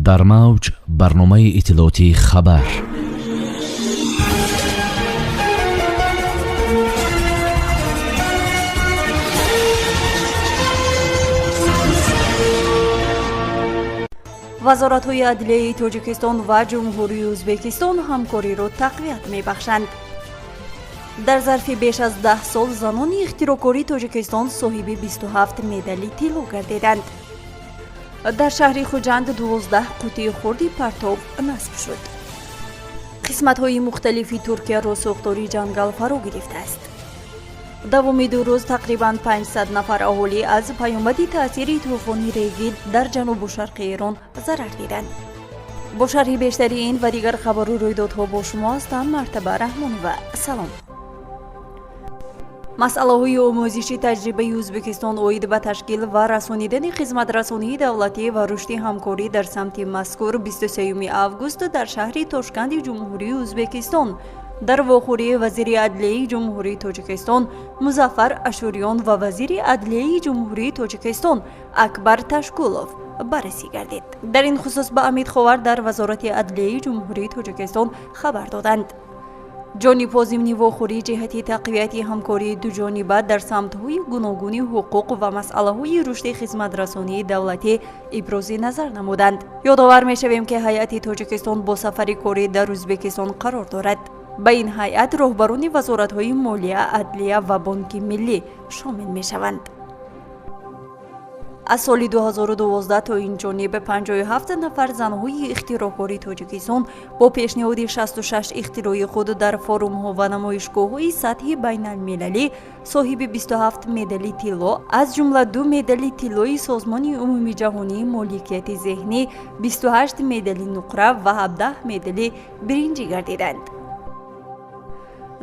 Дар мавҷ барномаи иттилоотии «Хабар». Вазоратҳои адлияи Тоҷикистон ва Ҷумҳурии Ӯзбекистон ҳамкориро тақвият мебахшанд. Дар зарфи беш аз 10 сол занони ихтироъкори Тоҷикистон соҳиби 27 медали тилло гардиданд. Дар шаҳри Хуҷанд 12 қутии хурди партов насб шуд. Қисматҳои мухталифи Туркияро сӯхтори ҷангал фаро гирифтааст. Давоми 2 рӯз тақрибан 500 нафар аҳолӣ аз паёмади таъсири тӯфони регӣ дар ҷанубу шарқи Эрон зарар диданд. Бо шарҳи бештари ин ва дигар хабару рӯйдодҳо бо шумо ҳастам Мартаба Раҳмонова. Салом. Масъалаҳои омӯзиши таҷрибаи Ӯзбекистон оид ба ташкил ва расонидани хизматрасонии давлатӣ ва рушди ҳамкорӣ дар самти мазкур 23 август дар шаҳри Тошканди Ҷумҳурии Ӯзбекистон дар вохӯрии вазири адлияи Ҷумҳурии Тоҷикистон Музаффар Ашуриён ва вазири адлияи Ҷумҳурии Тоҷикистон Акбар Ташкулов баррасӣ гардид. Дар ин хусус ба Амид Ховар дар Вазорати адлияи Ҷумҳурии Тоҷикистон хабар доданд. Ҷонибҳо зимни вохӯрӣ ҷиҳати тақвияти ҳамкории дуҷониба дар самтҳои гуногуни ҳуқуқ ва масъалаҳои рушди хизматрасонии давлатӣ ибрози назар намуданд. Ёдовар мешавем, ки ҳайати Тоҷикистон бо сафари корӣ дар Ӯзбекистон қарор дорад. Ба ин ҳайат роҳбарони вазоратҳои молия, адлия ва Бонки миллӣ шомил мешаванд. Аз соли 2012 то ин ҷониб 57 нафар занҳои ихтироъкори Тоҷикистон бо пешниҳоди 66 ихтирои худ дар форумҳо ва намоишгоҳҳои сатҳи байналмилалӣ соҳиби 27 медали тилло, аз ҷумла 2 медали тиллои Созмони умумиҷаҳонии моликияти зеҳнӣ, 28 медали нуқра ва 17 медали биринҷӣ гардиданд.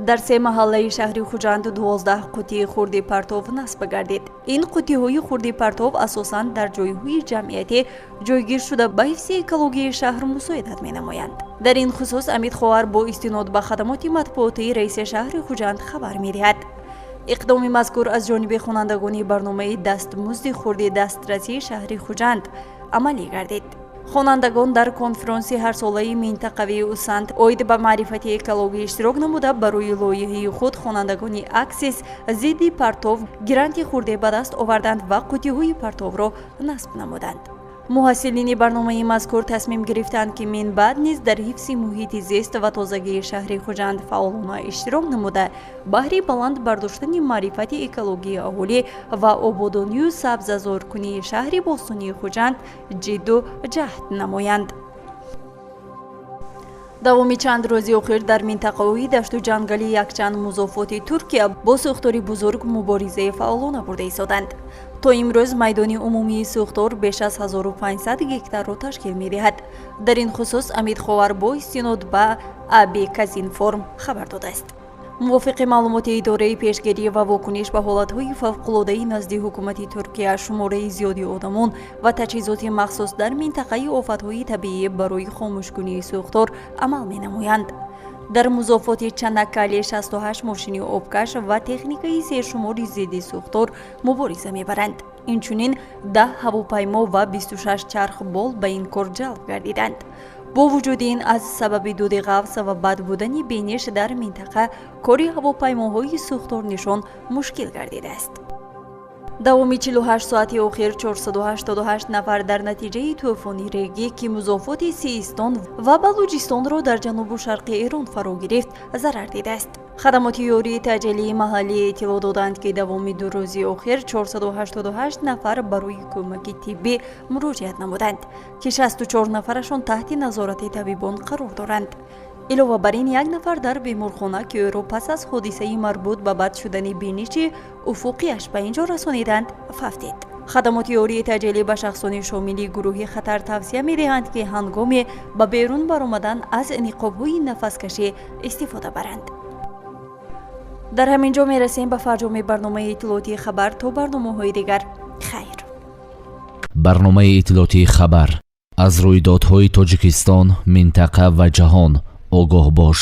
Дар се маҳаллаи шаҳри Хуҷанд 12 қутии хурди партов насб гардид. Ин қутиҳои хурди партов асосан дар ҷойҳои ҷамъиятӣ ҷойгир шуда, ба ҳифзи экологияи шаҳр мусоидат менамоянд. Дар ин хусус Амид Ховар бо истинод ба хадамоти матбуотии раиси шаҳри Хуҷанд хабар медиҳад. Иқдоми мазкур аз ҷониби хонандагони барномаи дастмузди хурди дастрасии шаҳри Хуҷанд амалӣ гардид. Хонандагон дар конфронси ҳарсолаи минтақавии Усант оид ба маърифати экологӣ иштирок намуда, барои лоиҳаи худ хонандагони Аксис зидди партов гранти хурде ба даст оварданд ва қутиҳои партовро насб намуданд. Муҳассилини барномаи мазкур тасмим гирифтанд, ки минбаъд низ дар ҳифзи муҳити зист ва тозагии шаҳри Хуҷанд фаъолона иштирок намуда, баҳри баланд бардоштани маърифати экологии аҳолӣ ва ободонию сабзазоркунии шаҳри бостонии Хуҷанд ҷидду ҷаҳд намоянд. Давоми чанд рӯзи охир дар минтақаҳои дашту ҷангали якчанд музофоти Туркия бо сӯхтори бузург муборизаи фаъолона бурда истоданд. То имрӯз майдони умумии сӯхтор беш аз 1500 гектарро ташкил медиҳад. Дар ин хусус Амид Ховар бо истинод ба АБ Казинформ хабар додааст. Мувофиқи маълумоти идораи пешгирӣ ва вокуниш ба ҳолатҳои фавқулодаи назди ҳукумати Туркия, шумораи зиёди одамон ва таҷҳизоти махсус дар минтақаи офатҳои табиӣ барои хомӯшкунии сӯхтор амал менамоянд. Дар музофоти Чанаккале 68 мошини обкаш ва техникаи сершумори зидди сӯхтор мубориза мебаранд. Инчунин 10 ҳавопаймо ва 26 чархбол ба ин кор ҷалб гардиданд. Бо вуҷуди ин, аз сабаби дуди ғафс ва бад будани биниш дар минтақа кори ҳавопаймоҳои сӯхторнишон мушкил гардидааст. Давоми 48 соати охир 488 нафар дар натиҷаи тӯфони регӣ, ки музофоти Систон ва Балуҷистонро дар ҷанубу шарқи Эрон фаро гирифт, зарар дидааст. Хадамоти ёрии таъҷилии маҳаллӣ иттилоъ доданд, ки давоми 2 рӯзи охир 488 нафар барои кӯмаки тиббӣ муроҷиат намуданд, ки 64 нафарашон таҳти назорати табибон қарор доранд. Илова бар ин, як нафар дар беморхона, ки ӯро пас аз ҳодисаи марбут ба бад шудани биниши уфуқияш ба ин ҷо расониданд, фавтид. Хадамоти ёрии таъҷилӣ ба шахсони шомили гурӯҳи хатар тавсия медиҳанд, ки ҳангоме ба берун баромадан аз ниқобҳои нафаскашӣ истифода баранд. Дар ҳамин ҷо мерасем ба фарҷоми барномаи иттилоотии «Хабар». То барномаҳои дигар, хайр. Барномаи иттилоотии «Хабар». Аз рӯйдодҳои Тоҷикистон, минтақа ва ҷаҳон огоҳ бош.